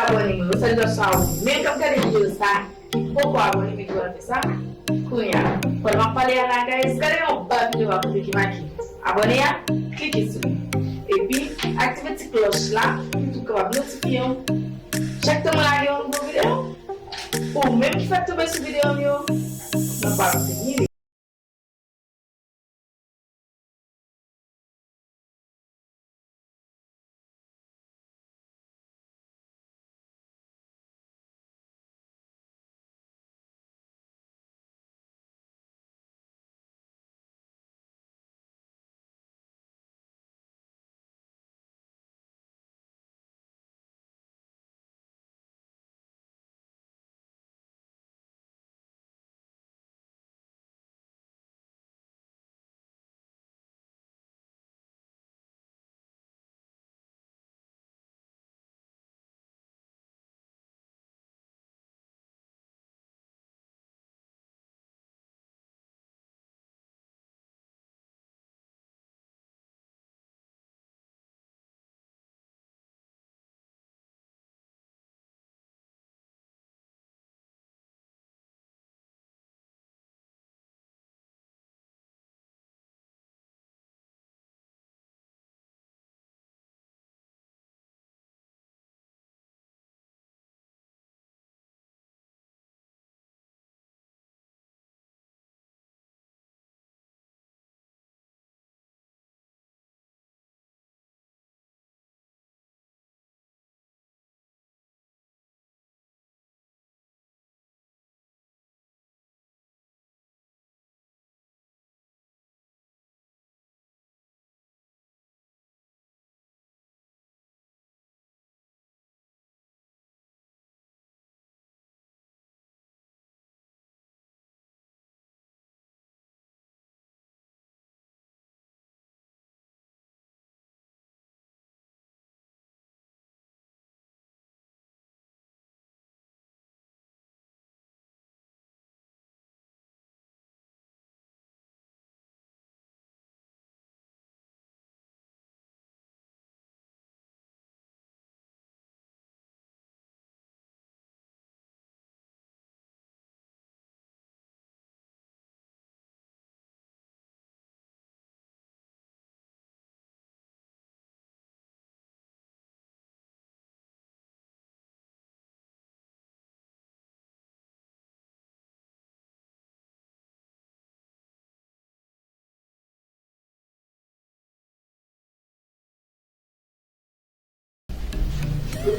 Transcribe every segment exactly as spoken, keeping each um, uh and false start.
Abòne mwen, yo sèl lòt sa ou menm k ap gade videyo sa ki poko abòne, men ki pral fè sa kounye a. Pandan m ap pale a la, guys, gade yon bèl videyo a kote ki make abòne a, klike sou li. Epi, aktive ti klòch la pou tou kapab notifye w chak tan mwen lage yon nouvo videyo. Ou menm ki fèk tonbe sou videyo m yo, mwen pa fini li.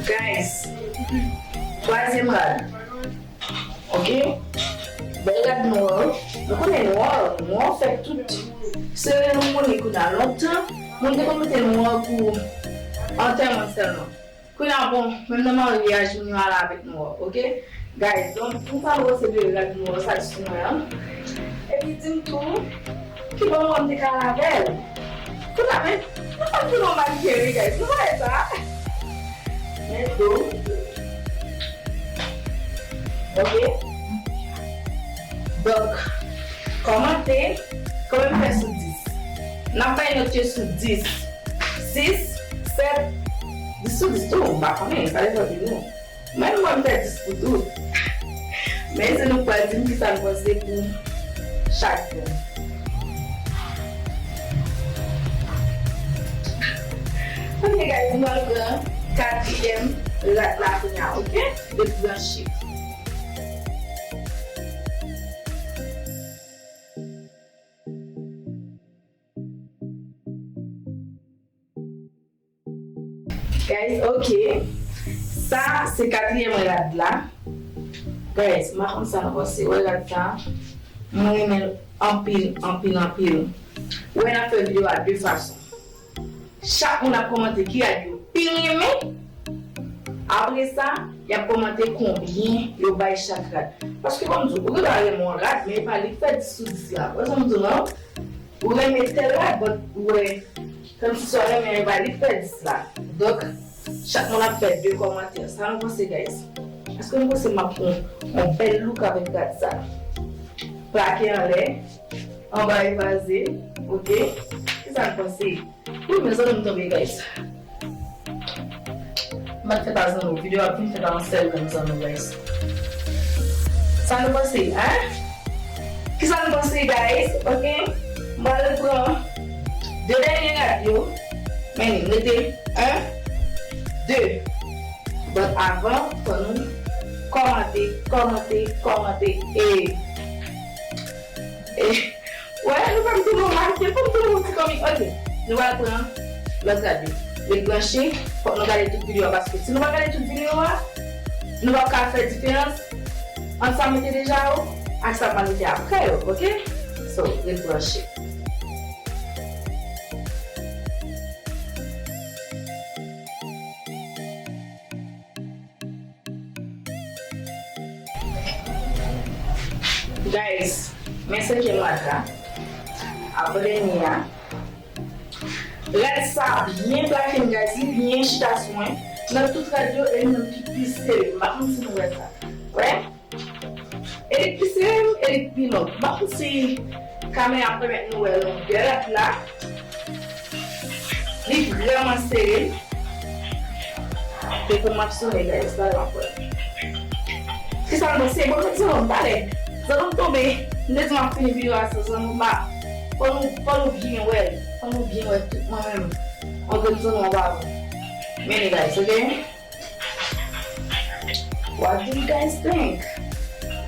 Guys, twazyèm rad. Ok? Bèl rad nwa. Nou konnen nwa, nwa fè tout. Se nou konnen kounye a lontan, moun te konn mete nwa pou antèman sèlman. Kounye a, bon, menm nan maryaj, moun yo ale avèk nwa, ok? Guys, donk, m sa wè se de rad nwa sa sou mwen an. Epi di m tou, ki bò m te ka al avè l. Kounye a, men, nou pa t vin yon manikè, wi, guys. Nou pa wè sa. Men do. Ok? Donk, kòmante, kòman m fè sou dis? N ap bay nòt yo sou dis. Sis, sèt, dis sou dis tou, m pa konnen, sa depann de nou. Mwen, mwen, m fè dis pou tou. Men se nou k pral di m kisa n panse pou chak moun. Ok, guys, m pral pran katriyèm rad la kounye a, ok? Epi blanchi. Guys, ok. Sa, se katriyèm rad la. Guys, m pa konn sa nou panse. Wè rad sa. Mwen renmen l anpil, anpil, anpil. Wè, n ap fè videyo a de fason. Chak moun ap kòmante ki rad yo pi renmen. Apre sa, y ap kòmante konbyen yo bay chak rad. Paske, ban m di w, ou gen dwa renmen yon rad, men e pa li k fè dis sou dis la. Wè sa m di w, non? Ou renmen tèl rad, but ou wè, kòmsi sa w renmen an, e pa li k fè dis la. Donk, chak moun ap fè de kòmantè. Sa nou panse, guys? Èske nou panse m ap pran yon bèl look avèk rad sa? Plake anlè, anba evaze, ok? Kisa nou panse? Wi, mezanmi, m tonbe, guys. M pa t fèt a zanmi w, videyo a ap vin fèt a yon sèl grenn zanmi w, guys. Sa nou panse, hein? Kisa nou panse, guys? Ok? M pral pran de dènye rad yo. Men li, m rete yon, de. But avan, fò nou kòmante, kòmante, kòmante. E, e, wè, nou pa m tounen yon mannequin, pou m tounen yon ti kòmik. Ok, nou pral pran lòt rad yo. Ret branche, fòk nou gade tout videyo a, paske si nou pa gade tout videyo a, nou p ap ka fè diferans ant sa m mete deja yo ak sa m pral mete apre yo, ok? So, ret branche. Guys, men senkyèm rad la. Avan dènye a. Rad sa byen plake m, guys. Li byen chita sou mwen. Nan tout rad yo, e li menm ki pi sere. M pa konn si nou wè sa. Wè? E li pi sere, e li pi long. M pa konn si kamera ap pèmèt nou wè longè rad la. Li vrèman sere. Telefòn m ap sonnen, guys, talè m ap wè. Kisa nou panse? Bon, nou di nou talè. Zanmi m tonbe. M te di m ap fini videyo a san zanmi m pa. Fò nou, fò nou byen wè l. Fò nou byen wè tout mwen menm. Yon grenn zanmi m pa bon. Men li, guys, ok? What do you guys think?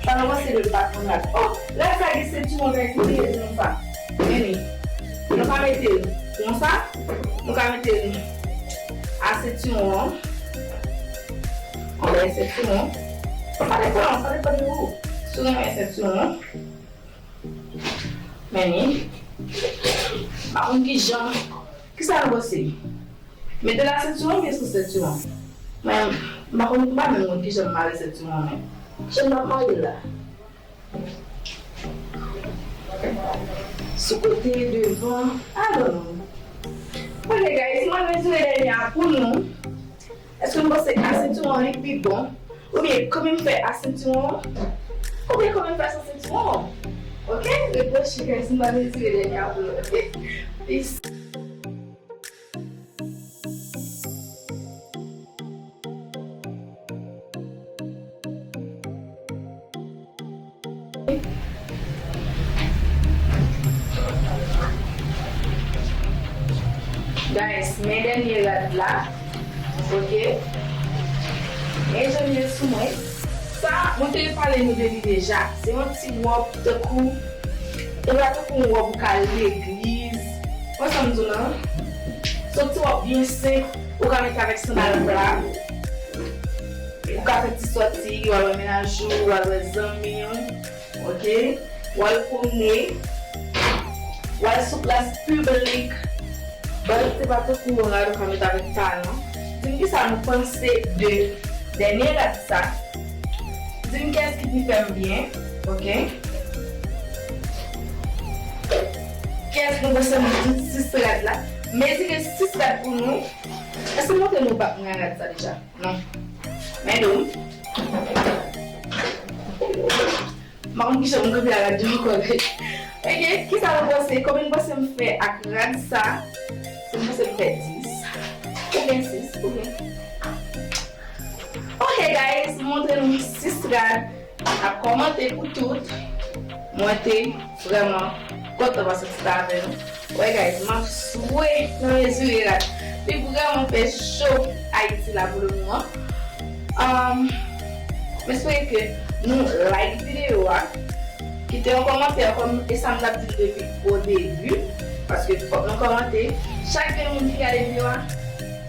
Sa nou panse de patwon rad? Oh, rad sa gen sentiwon, guys, m bliye di nou sa. Men li. Nou ka mete l konsa. Nou ka mete l a sentiwon an. Anlè sentiwon. Sa depann, sa depann de ou. Si w renmen sentiwon. Men li. M pa konn kijan. Kisa nou panse? Mete l a sentiwon oubyen san sentiwon? Mwen, m pa konn, m pa menm konn kijan m mare sentiwon an, men kijan m ap mare l la? Sou kote, devan, I don't know. Ok, guys, mwen mezire dènye a pou nou. Èske nou panse a sentiwon an li pi bon? Oubyen, kanmenm fè a sentiwon an? Oubyen, kanmenm fè san sentiwon an? Ok? Ret branche, guys, m pral mezire dènye a pou nou, ok? Peace. Guys, men dènye rad la. Ok. Men jan l ye sou mwen. Sa, mwen te pale nou de li deja. Se yon ti wòb tankou, e pa tankou yon wòb ou ka al legliz. Wè sa m di w lan? Se yon ti wòb byen senp, ou ka mete avèk sandal pla. Ou ka fè ti sòti, ou al wè mennaj ou, ou al wè zanmi w. Ok? W al pwomne, w al sou plas piblik. Ban nou te pa tankou yon rad ou ka met avèk talan. Di m kisa nou panse de dènye rad sa. Di m kiyès ki pi fè m byen, ok? Kiyès nou panse m di sis rad la? Mezire sis rad pou nou. Èske m montre nou bak mwen a rad sa deja? Non. Men do m. M pa konn kijan m kanpe a rad yo ankò, guys. Ok, kisa nou panse? Konbyen nou panse m fè ak rad sa? Si m panse m fè dis. Oubyen sis, oubyen. Ok, guys, m montre nou sis rad. N ap kòmante pou tout. Mwen te vrèman kontan pase ti tan avè nou. Wè, guys, m ap swe nan mezire rad. Li vrèman fè cho Ayiti la pou le moman. Um, m espere ke nou like videyo a. Kite yon kòmantè kòm e sa m t ap di depi o debi. Paske fòk nou kòmante. Chak de moun ki gade videyo a,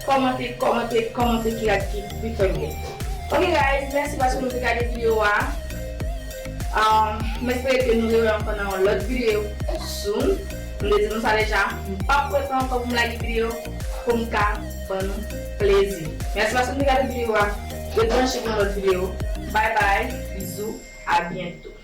kòmante, kòmante, kòmante ki rad ki pi fè m byen. Ok, guys, mèsi paske nou te gade videyo a. Um, m espere ke nou rewè ankò nan yon lòt videyo soon. M te di nou sa deja, m p ap pran tan ankò pou m lage videyo pou m ka ban nou plezi. Mèsi paske nou te gade videyo a. Ret branche pou yon lòt videyo. Bye bye, bizou, a byento.